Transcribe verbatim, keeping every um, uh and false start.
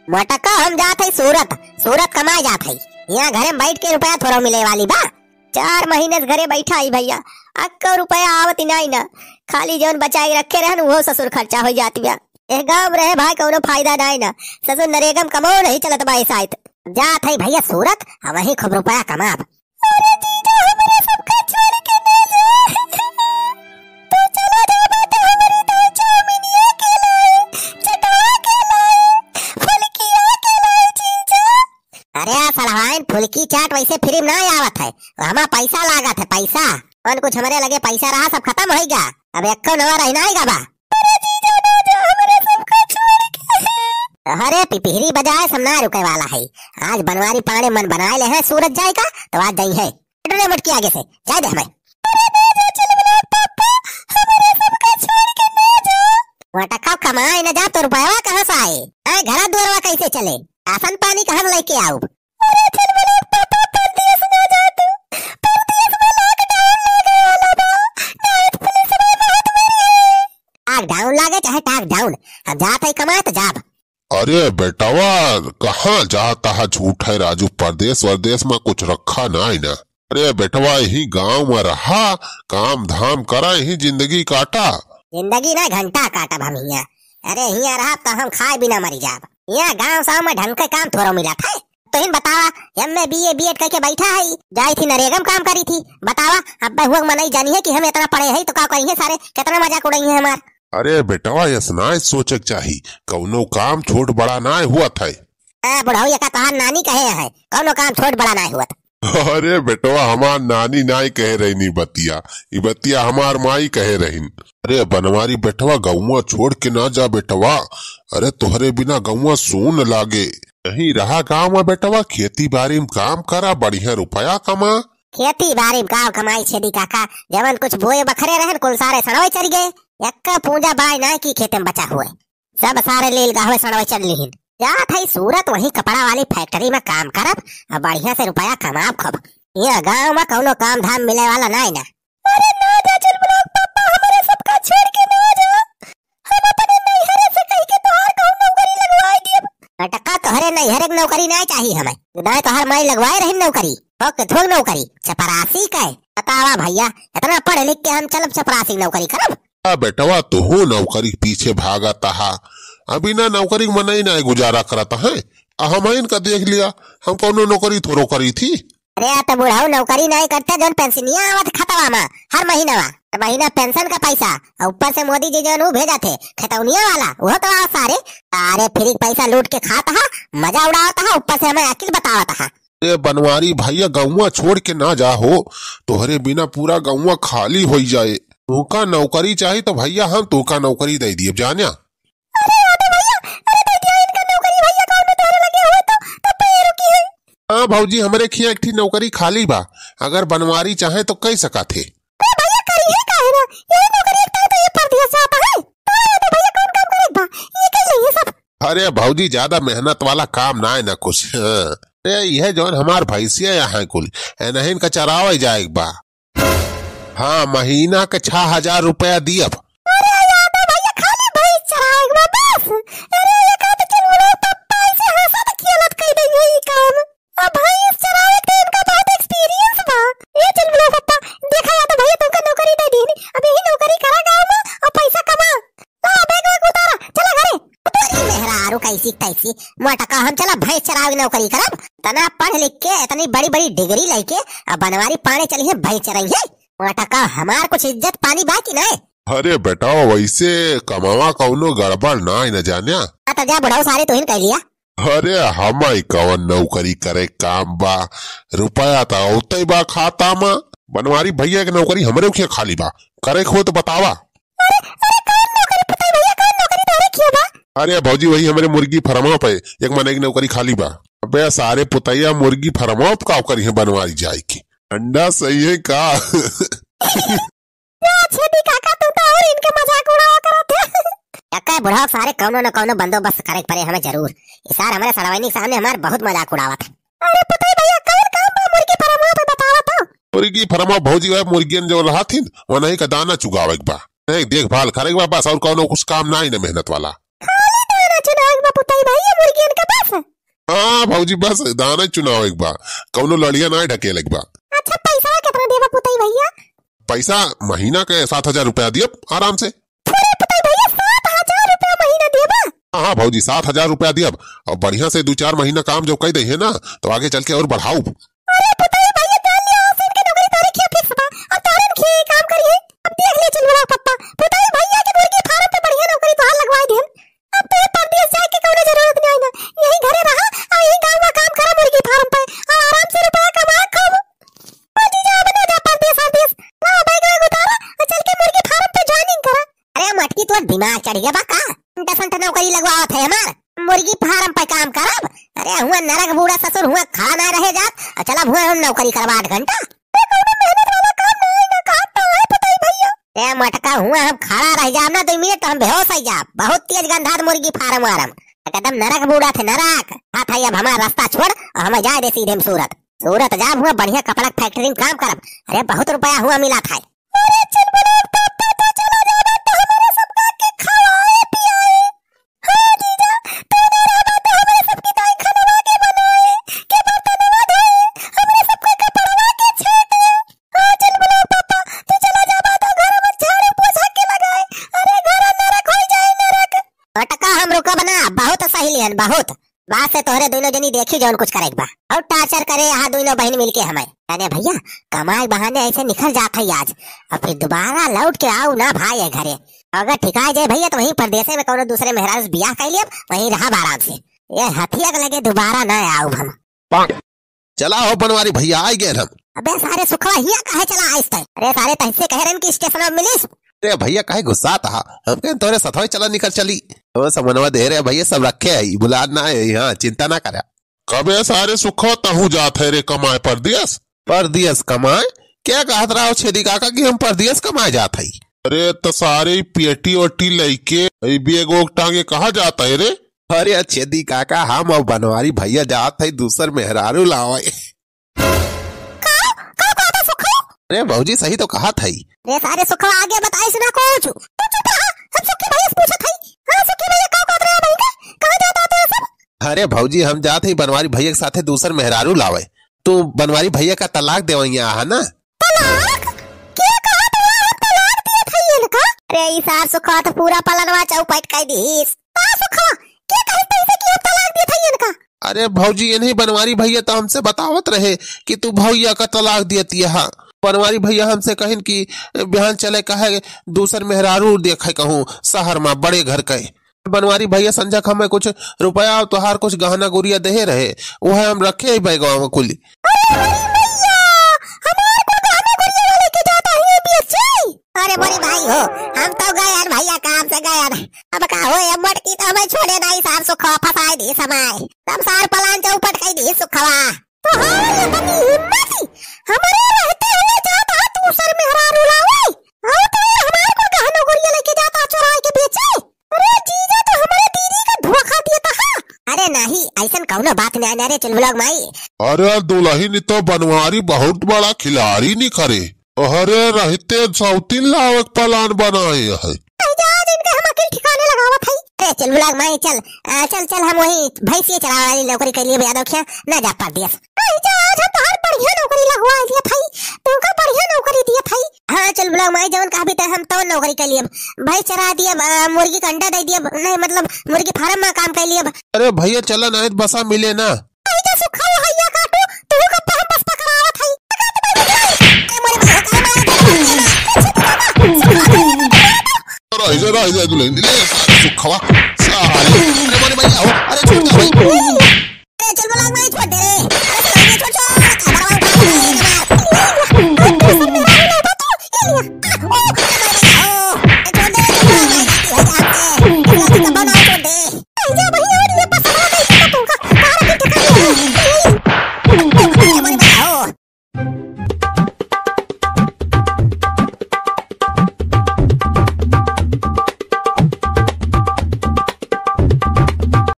मोटका, हम जात हई सूरत, सूरत कमाए जात हई। यहाँ घरे में बैठ के रुपया थोड़ा मिले वाली बा। चार महीने से घरे बैठा ही भैया, अक्को रुपया आवत ही नाई ना। खाली जौन बचाई रखे रहन, उहो ससुर खर्चा हो जात बा। एह गाँव में रहे भाई कौनो फायदा नाई ना। ससुर नरेगा में कमो नहीं चलत बा ऐसा। जात हई भैया सूरत, हम वहीं खूब रुपया कमाब। अरे जीजा, हमरे सबका छोड़ के ना जा। तू चला जाबा तो हमरी दाई चाउमीनिया के लाई, चटवा के लाई, फुलकिया के लाई जीजा। अरे सड़वाइन, फुलकी चाट वैसे फ्री में ना आवत है, हमा पैसा लागत है, पैसा। कौन कुछ हमरे लगे पैसा रहा, सब खतम होइगा। अब एक्को नवा रही ना आइगा बा। अरे जीजा ना जा, हमरे सबका छोड़ के। अरे पिपहिरी बजाए सब ना रुके वाला है। आज बनवारी पाड़े मन बनाए ले हैं सूरत जाए का, तो आज जाई है। हट रे मटकी आगे से, जाए दे हमें। अरे ना जा, चल बना पापा, हमरे सबका छोड़ के ना जा। मोटका कमाए न जा तो रुपया कहाँ से आए? आए घरा दुआरवा कैसे चले? राशन पानी कहाँ से लेके आउब? अरे चल बना पापा, परदेस ना जा तू। परदेस में lockdown लागे वाला बा। नाइट पुलिस में बहुत मरी है। Lockdown लागे चाहे टाक डाउन, हम जात है कमाए तो जाब। अरे बेटवा, कहाँ जाता है झूठ है राजू, परदेस वरदेस में कुछ रखा नाई ना। अरे बेटवा, यही गाँव में रहा, काम धाम करा, यही जिंदगी काटा। जिंदगी ना घंटा काटब हम हियाँ। अरे हियाँ रहब तो हम खाए बिना मरी जाब। हियाँ गाँव साँव में ढंग के काम थोड़ो मिलत है। तोहिन बतावा, M A, B A, B Ed करके बैठा है, जाई थी नरेगा में काम करी थी। बतावा, अब हुआ मनई जानी है कि हम इतना पढ़े हैं तो का करी है सारे, कितना मजाक उड़ाई है हमार। अरे बेटवा, ऐस नाय सोचे के चाही, कौनो काम छोट बड़ा नाय हुवत है। आ, बुढ़ऊ, ये का तोहार नानी कहे है, कौनो काम छोट बड़ा नाय हुवत। अरे बेटवा, हमार नानी नाय कहे रहिन ई बतिया, ई बतिया हमार माई कहे रहिन। अरे बनवारी बेटवा, गौवा छोड़ के ना जा बेटवा, अरे तोहरे बिना गौवा सून लागे। यहीं रहा गाँव में बेटवा, खेती बारी में काम करा, बढ़िया रुपया कमा। खेती बारी में का कमाई छेदी काका, जवन कुछ बोए बखरे रहन, कुल सारे सड़वे चढ़ गए। एक्का पूंजा बाय नाय की खेते में बचा हुए, सब सारे लील गाहवे सड़वे चढ़ लिहिन। जात हई सूरत, वहीं कपड़ा वाली factory में काम करब, अब बढ़िया से रुपया कमाब खूब। ये गाँव में कौनो काम धाम मिले वाला नाय ना। अरे ना जा चुलबुलाक पापा, हमरे सबका छोड़ के ना जा। हम अपने नैहरे से कह के तोहार कहूँ नौकरी लगवाई दियब। बेटका, तोहरे नैहरे के नौकरी नाय चाही हमें। नाय तोहार माई लगवाए रही नौकरी। हो के थोक नौकरी, चपरासी के। बतावा भैया, इतना पढ़ लिख के हम चलब चपरासी नौकरी करब? आ बेटवा, तुहू नौकरी के पीछे भागत हा। अभी ना नौकरी के मनई ना गुजारा करत है। आ हमइन का देख लिया, हम कौनो नौकरी थोड़ो करी थी। अरे, आ तो बुढ़ऊ नौकरी नाहीं करते, जौन पेंशनिया आवत खतवा मा हर महीनवा, हर महीना पेंशन का पैसा, और ऊपर से मोदी जी जौन ऊ भेजत है खतौनिया वाला, वो तो आवत सारे। सारे फ्री के पैसा लूट के खात हा, मजा उड़ावत हा, ऊपर से हमें अकिल बतावत हा। अरे बनवारी भैया, गौवा छोड़ के ना जा हो, तोहरे बिना पूरा गौवा खाली होई जाए। तोहका नौकरी चाही तो भैया हम तोहका नौकरी दे दिए, जान्या। अरे यादव भैया, अरे दे दिया इनका नौकरी भैया, कौनो तोहरे लगे हुए तो, तब पे ये रुकी है। हाँ भौजी, हमरे खिया एक ठी नौकरी खाली बा, अगर बनवारी चाहे तो कह सकत है। अरे भैया, करी है काहे ना, यही नौकरी एक तो ये परदेस जाता है। तो यादव भैया कौन काम करे बा, ये कह ले ये सब। अरे भौजी, ज्यादा मेहनत वाला काम ना है ना कुछ। हाँ। अरे यह जौन हमार भैंसिया यहाँ कुल, ए नहीं इनका चरावे जाए के बा। हाँ, महीना के छह हजार रुपया दियब। अरे यादव भैया, खाली भैंस चरावे के बा बस। अरे ये का तो चुलबुलाक पप्पा ऐसे हंसत खेलत कह दे यही काम। अब भैंस चरावे के इनका बहुत experience बा। ये चुलबुलाक पप्पा, देखा यादव भैया तुमका नौकरी दे दीन, अब यही नौकरी करा गाँव में और पैसा कमा। ला, बैग वैग उतारा, चला घरे। तोरी मेहरारू कैसी तैसी, मोटका हम चला भैंस चरावे नौकरी करब। तना पढ़ लिख के, इतनी बड़ी बड़ी डिग्री लेके, अब बनवारी पाने चली है, भैंस चराई है। मोटका हमार कुछ इज्जत पानी बा कि नहीं? अरे बेटा, वैसे कमावा कौनो गड़बड़ ना है न जान्या। हाँ, तो जा बुढ़ऊ सारे तुहिन कह लिया। अरे हमाई कवन नौकरी करे काम बा, रुपया त औते बा खाता मा। बनवारी भैया के नौकरी हमरे उखिया खाली बा, करे के हो तो बतावा। अरे, अरे कौन नौकरी पुताई भैया, कौन नौकरी तोहरे खिया बा? अरे भौजी, वही हमरे मुर्गी फरमा पे एक मनई की नौकरी खाली बा। अबे सारे पुतैया, मुर्गी फरमा पे का करी है बनवारी जाए के? अंडा सही है का? या छेदी काका, तू तो और इनके मजाक उड़ावा करत है। एक्का बुढ़ऊ सारे कौनो न कौनो बंदोबस्त करे के पड़े हमें जरूर। ई सार हमरे सड़वैनी के सामने हमार बहुत मजाक उड़ावत है। अरे पुतई भैया, कौन काम बा मुर्गी फरमवा पे, बतावा तो। मुर्गी फरमवा भौजी, वह मुर्गियन जो रहथिन, वनही का दाना चुगावे के बा, नहीं देखभाल करे के बा बस, और कौनो कुछ काम ना ही ना मेहनत वाला। खाली दाना चुगावे के बा पुतई भैया मुर्गियन के बा? हाँ भौजी, बस दाना चुनाव एक बा, कौनो लड़िया ना ढकेल एक बा। अच्छा, पैसा कितना देबा पुतई भैया? पैसा महीना के सात हजार रुपया दियब आराम से। अरे पुतई भैया, सात हजार रुपया महीना देबा? हाँ, हाँ भौजी, सात हजार रुपया दियब। अब बढ़िया से दू चार महीना काम जो कई दे है ना, तो आगे चल के और बढ़ाउब। अरे पुतई भैया, जान लिया, आसिन के नौकरी तोरे खिया fix बा। अब तोरे खिया काम करी है। अब देख ले चुलबुला पप्पा, पुतई भैया के मुर्गी farm पे बढ़िया नौकरी तोहार लगवाई देन। अब तो परदेस जाए के कौनो जरूरत नहीं ना, यही घरे रहा और यही गाँव में काम करा मुर्गी farm पे और आराम से रुपया कमा खूब। ओ जीजा, अब ना जा परदेस, परदेस। ला बैग वैग उतारा और चल के मुर्गी farm पे joining करा। अरे मटकी, तोर दिमाग चढ़ गया बा का? घंटा संटा नौकरी लगवावत है हमार, मुर्गी farm पे काम करब? अरे हुआ नरक बूढ़ा ससुर, हुआ खड़ा ना रहे जात, और चलब हुआ हम नौकरी करबा आठ घंटा। ए, कौनो मेहनत वाला काम ना है, ना खात ना है, पुतई भैया। ए, मटका, हुआ हम खड़ा रह जाब ना दो मिनट, तो हम बेहोश हो जाब। बहुत तेज गंधात मुर्गी farm वारम, एकदम नरक बूढ़ा थे, नरक। हाँ भाई, अब हमारा रास्ता छोड़ और हमें जाए दे सीधे हम सूरत। सूरत जाब, हुआ बढ़िया कपड़ा के factory में काम करब। अरे, बहुत रुपया हुआ मिला था। अरे, चल बड़ा पापा, तो चला जाबा, तो हमारे सबका के खवाए पियाए। हाँ जीजा, तू ना रहबा तो हमरे सबकी दाई खनवा के बनाए, के बर्तनवा धोए, हमरे सबके कपड़वा के छेटे। हाँ चुलबुला पापा, तू चला जाबा तो घर में झाड़ू पोछा के लगाए। अरे घर नरक हो जाए, नरक। मटका, हम रुकब ना, बहुत सही लिहन, बहुत। बात से तोहरे दोनों जनी देखी जौन कुछ करे के बा। और torture करे यहाँ दोनों बहन मिलके हमें। अरे भैया, कमाए बहाने ऐसे निकल जात है आज, और फिर दोबारा लौट के आओ ना भाई है घरे। अगर ठिकाए जाए भैया, तो वहीं परदेसे में कौनो दूसरे मेहरारू से बियाह कर लियब, वहीं रहब आराम से। ये हथिया के लगे दोबारा ना आउब हम। चला हो बनवारी भैया, आ गए हम। अबे सारे सुखवा, हिया काहे चला आइस तै? अरे सारे, तहसे कहे रहन कि स्टेशन में मिलिस। अरे भैया, काहे गुस्सात हा? हम कहेन तोरे सथवे चला, निकल चली। ओ समनवा दे रहे भैया, सब रखे है, बुला ना है, हाँ चिंता ना करा। कबे सारे सुखवा तहू जात है रे कमाए परदेस? परदेस कमाए? क्या कहत रहा हो छेदी काका कि हम परदेस कमाए जात हई? अरे त सारे पेटी ओटी लइके, ई बैग ओग टांगे कहाँ जात है रे? अरे छेदी काका, हम अब बनवारी भैया जात हई दूसर मेहरारू लावे। का? का कहत है सुखवा? अरे भौजी, सही तो कहत हई। रे सारे सुखवा, आगे बताइस ना कुछ। तू चुप रहा, हम सुखी भैया से पूछत हई। हाँ सुखी भैया, का कहत रहे भाई के? कहाँ जात हो तू सब? अरे भौजी, हम जात हई बनवारी भैया के साथे दूसर मेहरारू लावे। तू बनवारी भैया का तलाक देवइया हा ना? तलाक? के कहत रहा हम तलाक दियत हई इनका? अरे ई सार सुखवा तो पूरा पलनवा चौपट कर दीस। का सुखवा? के कहत तैसे कि हम तलाक दियत हई इनका? अरे भौजी, इन्हीं बनवारी भैया तो हमसे बतावत रहे कि तू भैया का तलाक दियत हा। बनवारी भैया हमसे कहिन कि बिहान चले कहे दूसर मेहरारू देखे कहूँ शहर में बड़े घर के। बनवारी भैया संझा के हमें कुछ रुपया और तोहार कुछ गहना गुरिया देहे रहे, वह हम रखे ही बैगवा में कुली। अरे बड़ी भैया, हमार को गहना गुरिया वाले के जाता है बेचे। अरे बड़ी भाई हो, हम तो गए यार भैया, काम से गए यार। अब का हो, ये मटकी तो हमें छोड़े नहीं, सार सुखवा फंसाए दी समय। तब सार पलान चौपट कर दी सुखवा। तो हाँ, ये बनी हिम्मत ही, हमारे रहते हुए जाता है दूसर मेहरारू लावे। और तो ये हमार को गहना गुरिया लेके जाता चुराए के बेचे। अरे जीजा, तो हमारे दीदी का धोखा दिया था, हाँ? अरे नहीं, ऐसन कौनो बात नहीं, नहीं रे चुलबुला माई। अरे दुलहिन, तो बनवारी बहुत बड़ा खिलाड़ी निकरे। अरे रहते सौतीन लावक पलान बनाए है। नहीं जा, आज इनका हम अकिल ठिकाने लगावत हई। अरे चुलबुला माई, चल, आ, चल, चल, हम वही भैंसिया चरावे वाली नौकरी के लिए भी यादव खिया ना जा परदेस। नहीं जा, आज हम तोहार बढ़िया नौकरी लगवा दिया भाई, तुमका बढ़िया नौकरी दिया भाई। हाँ चुलबुला माई, जवन कहबी त हम तवन नौकरी कर लियब। भैंस चरा दियब, अ, मुर्गी के अंडा दे दियब, नहीं मतलब मुर्गी फार्म में काम कर लियब। अरे भैया चला, नहीं तो बसा मिले ना। नहीं जा सुखा, वो हैया काटू, तू का हम बस पकड़ावत हई। अरे मोरे बाबा, का मार दे? रह जा, रह जा, दुल्हन ले सुखवा। सारे, अरे मोरे भैया हो, अरे छोड़ दे भाई। अरे चुलबुला माई, छोड़ दे रे।